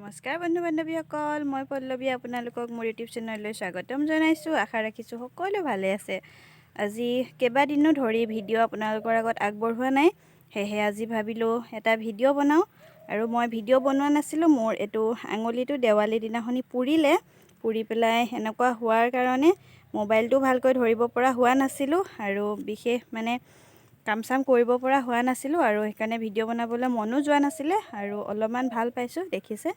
নমস্কাৰ বন্ধু বান্ধৱীসকল, মই পল্লৱী আপোনালোকক মোৰ ইউটিউব চেনেললৈ স্বাগতম জনাইছোঁ। আশা ৰাখিছোঁ সকলো ভালে আছে। আজি কেইবাদিনো ধৰি ভিডিঅ' আপোনালোকৰ আগত আগবঢ়োৱা নাই, সেয়েহে আজি ভাবিলোঁ এটা ভিডিঅ' বনাওঁ। আৰু মই ভিডিঅ' বনোৱা নাছিলোঁ, মোৰ এইটো আঙুলিটো দেৱালী দিনাখনি পুৰিলে। পুৰি পেলাই এনেকুৱা হোৱাৰ কাৰণে মোবাইলটো ভালকৈ ধৰিব পৰা হোৱা নাছিলোঁ আৰু বিশেষ মানে কাম চাম কৰিব পৰা হোৱা নাছিলোঁ আৰু সেইকাৰণে ভিডিঅ' বনাবলৈ মনো যোৱা নাছিলে। আৰু অলপমান ভাল পাইছোঁ, দেখিছে,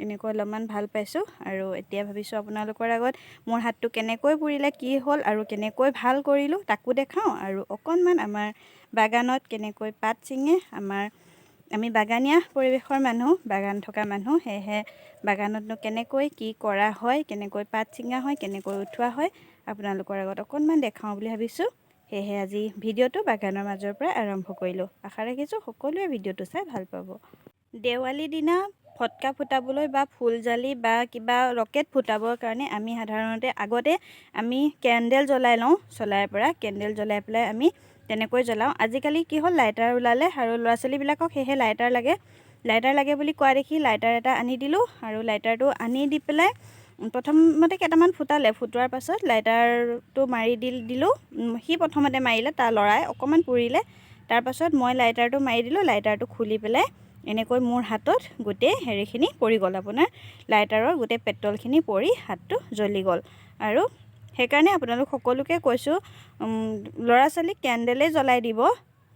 এনেকৈ অলপমান ভাল পাইছোঁ। আৰু এতিয়া ভাবিছোঁ আপোনালোকৰ আগত মোৰ হাতটো কেনেকৈ পুৰিলে, কি হ'ল আৰু কেনেকৈ ভাল কৰিলোঁ তাকো দেখাওঁ। আৰু অকণমান আমাৰ বাগানত কেনেকৈ পাত ছিঙে, আমি বাগানীয়া পৰিৱেশৰ মানুহ, বাগান থকা মানুহ, সেয়েহে বাগানতনো কেনেকৈ কি কৰা হয়, কেনেকৈ পাত ছিঙা হয়, কেনেকৈ উঠোৱা হয় আপোনালোকৰ আগত অকণমান দেখাওঁ বুলি ভাবিছোঁ। সেয়েহে আজি ভিডিঅ'টো বাগানৰ মাজৰ পৰা আৰম্ভ কৰিলোঁ। আশা ৰাখিছোঁ সকলোৱে ভিডিঅ'টো চাই ভাল পাব। দেৱালী দিনা ফটকা ফুটাবলৈ বা ফুলজালি বা কিবা ৰকেট ফুটাবৰ কাৰণে আমি সাধাৰণতে আগতে আমি কেণ্ডেল জ্বলাই লওঁ। চলাইৰ পৰা কেণ্ডেল জ্বলাই পেলাই আমি তেনেকৈ জ্বলাওঁ। আজিকালি কি হ'ল, লাইটাৰ ওলালে আৰু ল'ৰা ছোৱালীবিলাকক সেয়েহে লাইটাৰ লাগে, লাইটাৰ লাগে বুলি কোৱা দেখি লাইটাৰ এটা আনি দিলোঁ। আৰু লাইটাৰটো আনি দি পেলাই প্ৰথমতে কেইটামান ফুটালে, ফুটোৱাৰ পাছত লাইটাৰটো মাৰি দিলোঁ। সি প্ৰথমতে মাৰিলে, তাৰ ল'ৰাই অকণমান পুৰিলে। তাৰপাছত মই লাইটাৰটো মাৰি দিলোঁ। লাইটাৰটো খুলি পেলাই এনেকৈ মোৰ হাতত গোটেই হেৰিখিনি পৰি গ'ল, আপোনাৰ লাইটাৰৰ গোটেই পেট্ৰলখিনি পৰি হাতটো জ্বলি গ'ল। আৰু সেইকাৰণে আপোনালোক সকলোকে কৈছোঁ, ল'ৰা ছোৱালীক কেণ্ডেলেই জ্বলাই দিব,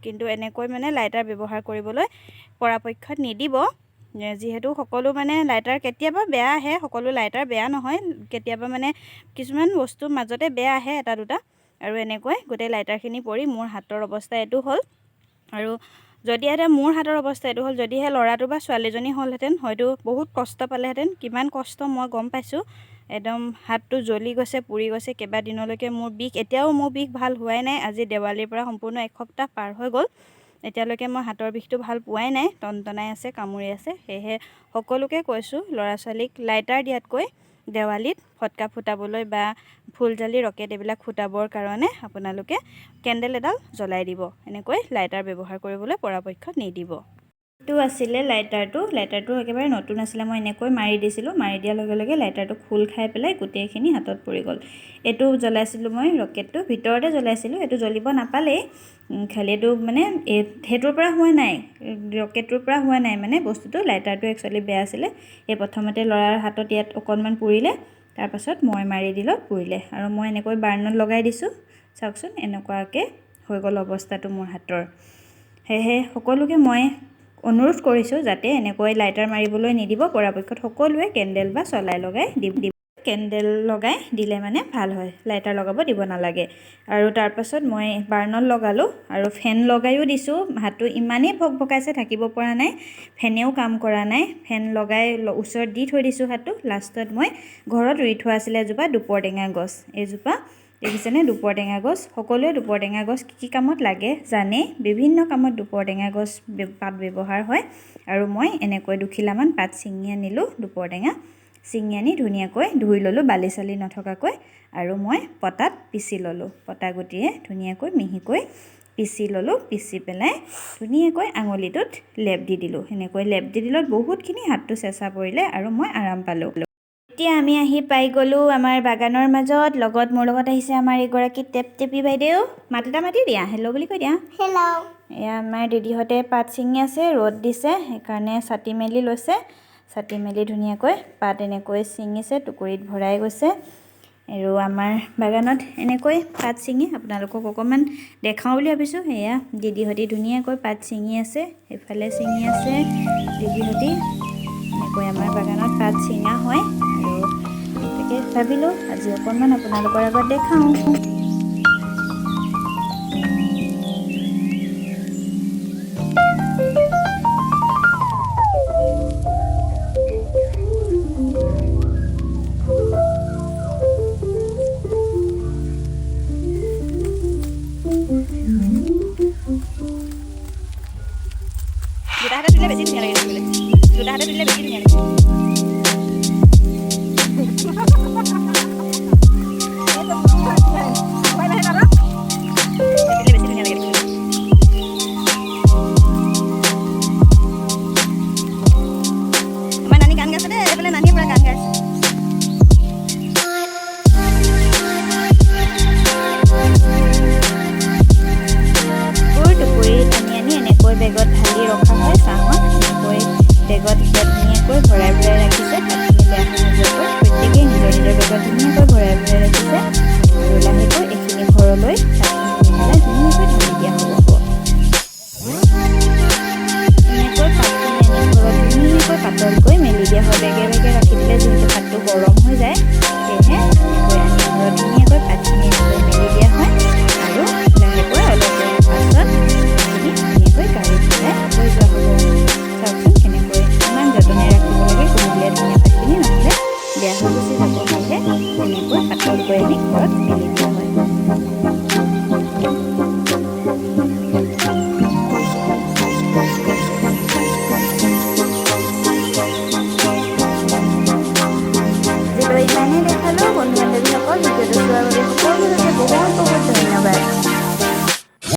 কিন্তু এনেকৈ মানে লাইটাৰ ব্যৱহাৰ কৰিবলৈ পৰাপক্ষত নিদিব। যিহেতু সকলো মানে লাইটাৰ কেতিয়াবা বেয়া আহে, সকলো লাইটাৰ বেয়া নহয়, কেতিয়াবা মানে কিছুমান বস্তু মাজতে বেয়া আহে এটা দুটা। আৰু এনেকৈ গোটেই লাইটাৰখিনি পৰি মোৰ হাতৰ অৱস্থা এইটো হ'ল। আৰু যদি এটা মোৰ হাতৰ অৱস্থা এইটো হ'ল, যদিহে ল'ৰাটো বা ছোৱালীজনী হ'লহেঁতেন হয়তো বহুত কষ্ট পালেহেঁতেন। কিমান কষ্ট মই গম পাইছোঁ, একদম হাতটো জ্বলি গৈছে, পুৰি গৈছে। কেইবাদিনলৈকে মোৰ বিষ, এতিয়াও মোৰ বিষ ভাল হোৱাই নাই। আজি দেৱালীৰ পৰা সম্পূৰ্ণ এসপ্তাহ পাৰ হৈ গ'ল, এতিয়ালৈকে মই হাতৰ বিষটো ভাল পোৱাই নাই, টনটনাই আছে, কামুৰি আছে। সেয়েহে সকলোকে কৈছোঁ, ল'ৰা ছোৱালীক লাইটাৰ দিয়াতকৈ দেৱালীত ফটকা ফুটাবলৈ বা ফুলজালি ৰকেট এইবিলাক ফুটাবৰ কাৰণে আপোনালোকে কেণ্ডেল এডাল জ্বলাই দিব, এনেকৈ লাইটাৰ ব্যৱহাৰ কৰিবলৈ পৰাপক্ষত নিদিব। এইটো আছিলে লাইটাৰটো, লাইটাৰটো একেবাৰে নতুন আছিলে, মই এনেকৈ মাৰি দিছিলোঁ, মাৰি দিয়াৰ লগে লগে লাইটাৰটো খোল খাই পেলাই গোটেইখিনি হাতত পৰি গ'ল। এইটো জ্বলাইছিলোঁ মই ৰকেটটো, ভিতৰতে জ্বলাইছিলোঁ, এইটো জ্বলিব নাপালেই, খালি এইটো মানে সেইটোৰ পৰা হোৱা নাই, ৰকেটটোৰ পৰা হোৱা নাই, মানে বস্তুটো লাইটাৰটো একচুৱেলি বেয়া আছিলে। এই প্ৰথমতে ল'ৰাৰ হাতত ইয়াত অকণমান পুৰিলে, তাৰপাছত মই মাৰি দিলত পুৰিলে। আৰু মই এনেকৈ বাৰ্ণত লগাই দিছোঁ, চাওকচোন এনেকুৱাকৈ হৈ গ'ল অৱস্থাটো মোৰ হাতৰ। সেয়েহে সকলোকে মই অনুৰোধ কৰিছোঁ যাতে এনেকৈ লাইটাৰ মাৰিবলৈ নিদিব, পৰাপক্ষত সকলোৱে কেণ্ডেল বা চলাই লগাই দিব, কেণ্ডেল লগাই দিলে মানে ভাল হয়, লাইটাৰ লগাব দিব নালাগে। আৰু তাৰপাছত মই বাৰ্ণত লগালোঁ আৰু ফেন লগায়ো দিছোঁ। হাতটো ইমানেই ভক ভকাইছে, থাকিব পৰা নাই, ফেনেও কাম কৰা নাই, ফেন লগাই ওচৰত দি থৈ দিছোঁ হাতটো। লাষ্টত মই ঘৰত ৰুই থোৱা আছিলে এজোপা দুপৰ টেঙা গছ, এইজোপা দেখিছেনে দুপৰ টেঙা গছ। সকলোৱে দুপৰ টেঙা গছ কি কি কামত লাগে জানে, বিভিন্ন কামত দুপৰ টেঙা গছ পাত ব্যৱহাৰ হয়। আৰু মই এনেকৈ দুখিলামান পাত ছিঙি আনিলোঁ, দুপৰ টেঙা ছিঙি আনি ধুনীয়াকৈ ধুই ল'লোঁ বালি চালি নথকাকৈ। আৰু মই পটাত পিচি ল'লোঁ, পটা গুটিৰে ধুনীয়াকৈ মিহিকৈ পিচি ল'লোঁ। পিচি পেলাই ধুনীয়াকৈ আঙুলিটোত লেপ দি দিলোঁ, সেনেকৈ লেপ দি দিলত বহুতখিনি হাতটো চেঁচা পৰিলে আৰু মই আৰাম পালোঁ। এতিয়া আমি আহি পাই গ'লোঁ আমাৰ বাগানৰ মাজত। লগত মোৰ লগত আহিছে আমাৰ এগৰাকী টেপটেপী বাইদেউ। মাত এটা মাতি দিয়া, হেল্ল' বুলি কৈ দিয়া। হেল্ল'। এয়া আমাৰ দিদিহঁতে পাত ছিঙি আছে, ৰ'দ দিছে সেইকাৰণে ছাতি মেলি লৈছে। ছাতি মেলি ধুনীয়াকৈ পাত এনেকৈ ছিঙিছে, টুকুৰিত ভৰাই গৈছে। আৰু আমাৰ বাগানত এনেকৈ পাত ছিঙি আপোনালোকক অকণমান দেখাওঁ বুলি ভাবিছোঁ। এয়া দিদিহঁতি ধুনীয়াকৈ পাত ছিঙি আছে, সেইফালে ছিঙি আছে দিদিহঁতি। এনেকৈ আমাৰ বাগানত পাত ছিঙা হয়। আৰু তাকে ভাবিলোঁ আজি অকণমান আপোনালোকৰ আগত দেখাওঁ। দুটা হাতে তুলিলে বেছি ধুনীয়া লাগে দেখিবলৈ, দুটা হাতে তুলিলে বেছি ধুনীয়া লাগে। এইফালে নানীয়ে পুৰা গান গাইছে। টুকুৰি টানি আনি এনেকৈ বেগত ঢালি ৰখা হয় চাহত। এনেকৈ বেগত এতিয়া ধুনীয়াকৈ ভৰাই ভৰাই ৰাখিছে। পাতখিনি বেয়া হৈ নোযোৱাকৈ প্ৰত্যেকেই নিজৰ নিজৰ বেগত ধুনীয়াকৈ ভৰাই ভৰাই ৰাখিছে আৰু লাহেকৈ এইখিনি ঘৰলৈ পাতখিনি নি পেলাই ধুনীয়াকৈ ঢালি দিয়া হ'ব। এনেকৈ পাতখিনি আনি ঘৰত ধুনীয়াকৈ পাতলকৈ মেলি